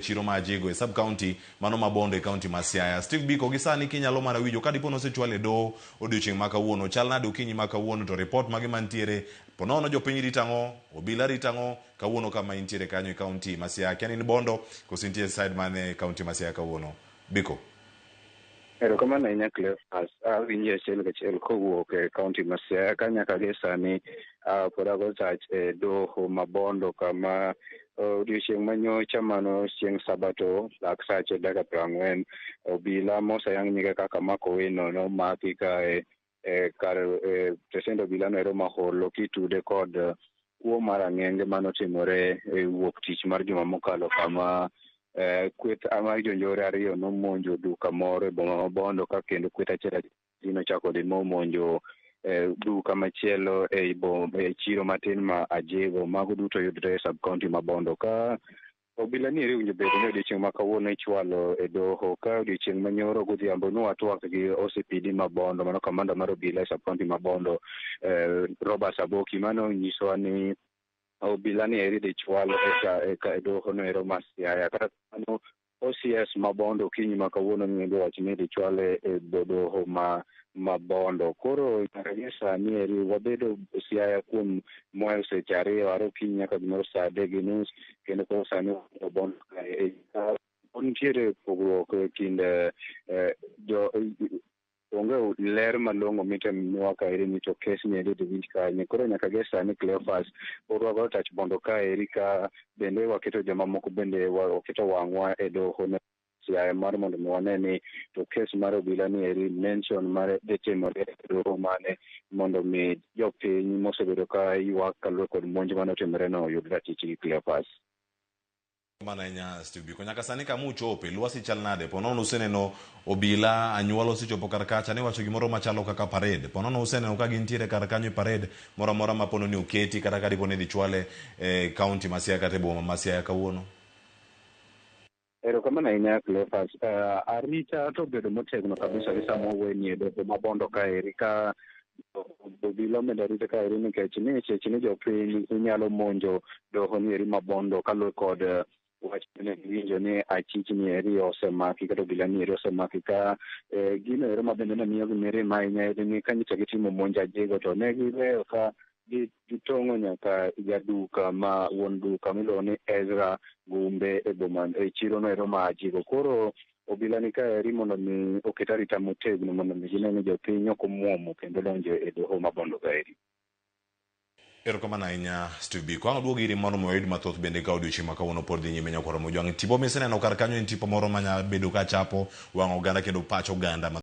Chiro ma Ajigo e sub county mano ma Bondo e county ma Siaya. Steve Biko gi sani kinyalo mana winjo ka dipo nosechwal e doho odiochieng' ma kawuono, chal nade okinyi ma kawuono to report mage mantiere, po nono jopiny rito ang'o, obila rito ang'o kawuono kama intiere kanyo e county ma Siaya. Akia ni in Bondo koso intie side mane e county ma Siaya kawuono. Biko. Erokamano ahinya Cleophas. Awinji achiel kachiel kowuok e kaunti ma Siaya ka nyaka gi sani pod ago tach e doho ma Bondo kama odiochieng' manyocha mano chieng' Sabato lak sache dakika 40 obila moseyang nyinge kaka Mark Owino nomaki ka e kar e tesend obila no ero ma Holo kitude kod kuo mar ang'enge manotimore e wuok tich mar juma mokalo kama kweth mar jonjore ariyo nomonjo duka moro e boma ma Bondo ka kendo kweth achiel nochako dhi momonjo duka machielo ei e chiro matin ma Ajego. Mago duto yudore e sub county ma Bondo. Ka obila ni eri owinjo bed ni odiochieng' ma kawuono ichwalo e doho ka odiochieng' ma nyoro godhiambo nwatwak gi OCPD ma Bondo, mano kamanda mar obila e sub county ma Bondo, Robert Saboki, mano nyisowa ni obila ni eri dhi chwal e doho no ero ma Siaya. Kata kamano OCS ma Bondo okinyi ma kawuono ni wacho ni idhi chwale e doho ma Bondo. Koro nyaka gie sani eri wabedo Siaya kuom moyo seche 2 are okinyi nyaka gimoro saa 3:30, kendo koro sani Bondo kae nitiere pogruok e kind jo onge ler malong'o mitemiwa kaeri ni to kes ni eri dhi winj kanye. Koro nyaka gie sani Cleophas pod wagoyo tach Bondo kaeri ka bende waketo jomamoko bende waketo wang'wa e doho ne Siaya mar mondo mi wane ni to kes mar obila ni eri mention mare dhi timore e doho mane mondo mi jopiny mosebedo ka ywak kaluwore kod monj manotimore no oyud ratichgi Cleophas. Mana ahinya Steve Biko. Nyaka sani kama uchope, lwasi chal nade? Po nono useneno obila, anyuola osechopo kar kacha, niwacho gimoro machalo kaka parade. Po nono useneno ka gintiere kar kanyo e parade moro amora ma pono ni oketi kata ka dipo ni idhi chwale e county ma Siaya kata e boma ma Siaya kawuono. Erokamano ahinya Cleophas. Arita to obedo motegno kabisa gi sama owenie doho ma Bondo kaeri ka obila omedo arita kaeri nikech ni seche ni jopiny nyalo monjo doho ni eri ma Bondo kaluwore kod wach mane giwinjo ni achich ni eri osemaki kata obila ni eri osemaki ka gino ero ma bende ne miyogi mirima ahinya en ni ka nyocha gitimo monj Ajigo to ne giweyo ka gitong'o nyaka jaduka ma wuon duka miluongo ni Ezra Gumbe e boma e chiro no ero ma Ajigo. Koro obila ni kaeri mondo mi oket arita motegno mondo mi gine ni jopiny ok omuomo kendo donjo e doho ma Bondo kaeri. Erokamano ahinya Steve Biko. Ang' aduog iri mondo mi wayud mathoth bende ka odiochieng' ma kawuono pod dhi nyime nyakwar Mojwang'. Tipo miseneno kar kanyo en tipo moro manya bedo ka chapo wang' oganda kendo pach oganda.